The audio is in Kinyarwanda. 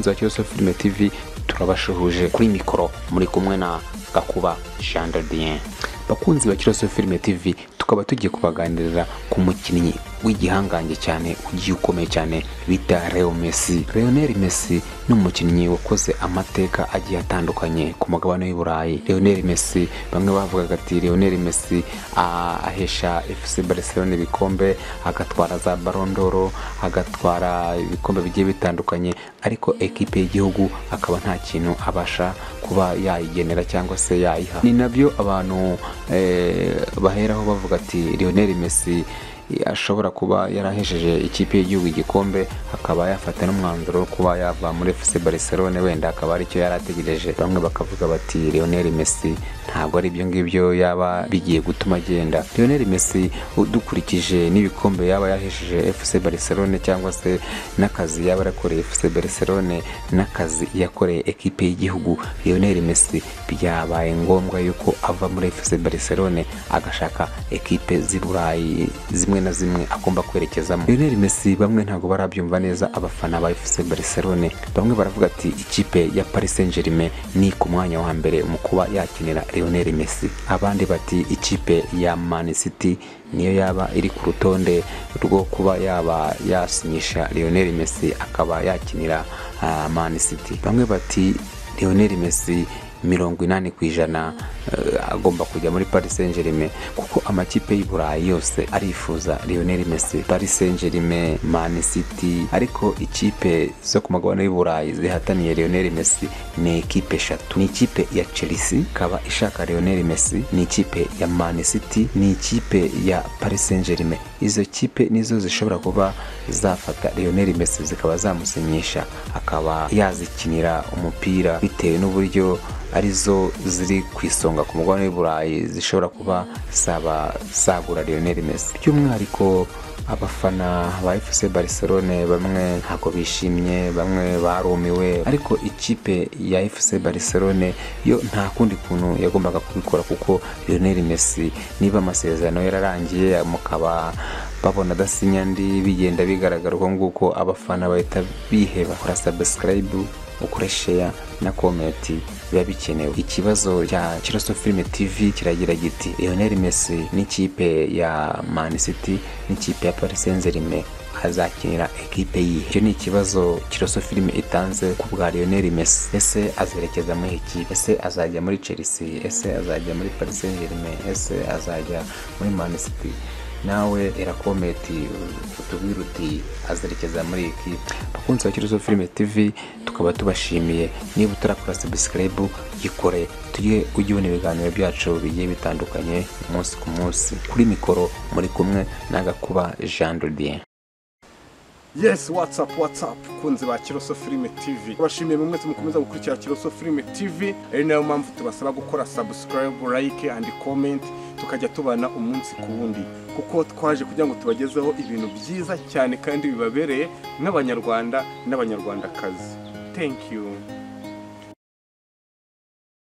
Bakunzi ba Kiroso Filime TV, turabashuhuje. Kuri mikoro muri kumwe na Gakuba Jean de Dieu. Bakunzi ba Kiroso Filime TV, tukaba tugiye kubaganirira ku mukinnyi w'igihangange cyane, ugiye ukomeye cyane, bita Leo Messi. Lionel Messi ni umukinnyi wakoze amateka agiye atandukanye ku mugabane w'i Burayi. Lionel Messi, bamwe bavugaga ati Lionel Messi ahesha FC Barcelona ibikombe, agatwara za Ballon d'Or, agatwara ibikombe bigiye bitandukanye, ariko ekipe y'igihugu akaba nta kintu abasha kuba yayigenera cyangwa se yayiha. Ni nabyo abantu baheraho bavuga ati Lionel Messi ashobora kuba yarahesheje ikipe y'igihugu igikombe, akaba yafata n'umwanzuro wo kuba yava muri FC Barcelone, wenda akaba aricyo yari ategereje. Bamwe bakavuga bati Lionel Messi ntabwo ari ibyo ngibyo yaba bigiye gutuma agenda. Lionel Messi, dukurikije n'ibikombe yaba yahesheje FC Barcelone, cyangwa se n'akazi yaba yarakoreye FC Barcelone, n'akazi yakoreye ekipe y'igihugu, Lionel Messi byabaye ngombwa yuko ava muri FC Barcelone agashaka ekipe z'i Burayi zimwe na zimwe agomba kwerekezamo. Lionel Messi, bamwe ntabwo barabyumva neza, abafana ba FC Barcelone. Bamwe baravuga ati ikipe ya Paris Saint-Germain ni ku mwanya wa mbere mu kuba yakinira Lionel Messi, abandi bati ikipe ya Man City niyo yaba iri ku rutonde rwo kuba yaba yasinyisha Lionel Messi akaba yakinira Man City. Bamwe bati Lionel Messi 80% agomba kujya muri Paris Saint-Germain, kuko amakipe y'i Burayi yose arifuza Lionel Messi: Paris Saint-Germain, Man City. Ariko ikipe zo ku mugabane w'i Burayi zihataniye Lionel Messi ni ekipe eshatu: ni ikipe ya Chelsea ikaba ishaka Lionel Messi, ni ikipe ya Man City, ni ikipe ya Paris Saint-Germain. Izo kipe nizo zishobora kuba zafata Lionel Messi zikaba zamusinyisha akaba yazikinira umupira, bitewe n'uburyo arizo ziri ku isonga ku mugabane w'i Burayi zishobora kuba zaba zagura Lionel Messi. By'umwihariko abafana ba FC Barcelone bamwe ntabwo bishimye, bamwe barumiwe, ariko ikipe ya FC Barcelone yo nta kundi kuntu yagombaga kubikora, kuko Lionel Messi niba amasezerano yararangiye, mukaba babona adasinya andi, bigenda bigaragara uko nguko, abafana bahita biheba. Kora subscribe, ukore share na comment, biba bikenewe. Ikibazo cya Kiroso Filime TV kiragira giti: Lionel Messi n'ikipe ya Man City n'ikipe ya Paris Saint-Germain azakinira ekipe yihe? Icyo ni ikibazo Kiroso Filime itanze ku bwa Lionel Messi. Ese azerekeza muri ekipe? Ese azajya muri Chelsea? Ese azajya muri Paris Saint-Germain? Ese azajya muri Man City? Nawe era comment, utubwire uti azerekeza muri ekipe. Bakunzi ba Kiroso Filime TV, tukaba tubashimiye. Niba utarakora subscribe, gikore, tujye ujye ubona ibiganiro byacu bigiye bitandukanye umunsi ku munsi. Kuri mikoro muri kumwe n'Agakuba Jean de Dieu. Yes, what's up, what's up, bakunzi ba Kiroso Filime TV? Bashimiye mwe mwese mukomeza gukurikira Kiroso Filime TV, ari nayo mpamvu tubasaba gukora subscribe, like and comment, tukajya tubana umunsi ku wundi, kuko twaje kugira ngo tubagezeho ibintu byiza cyane kandi bibabereye nk'Abanyarwanda n'Abanyarwandakazi. Thank you.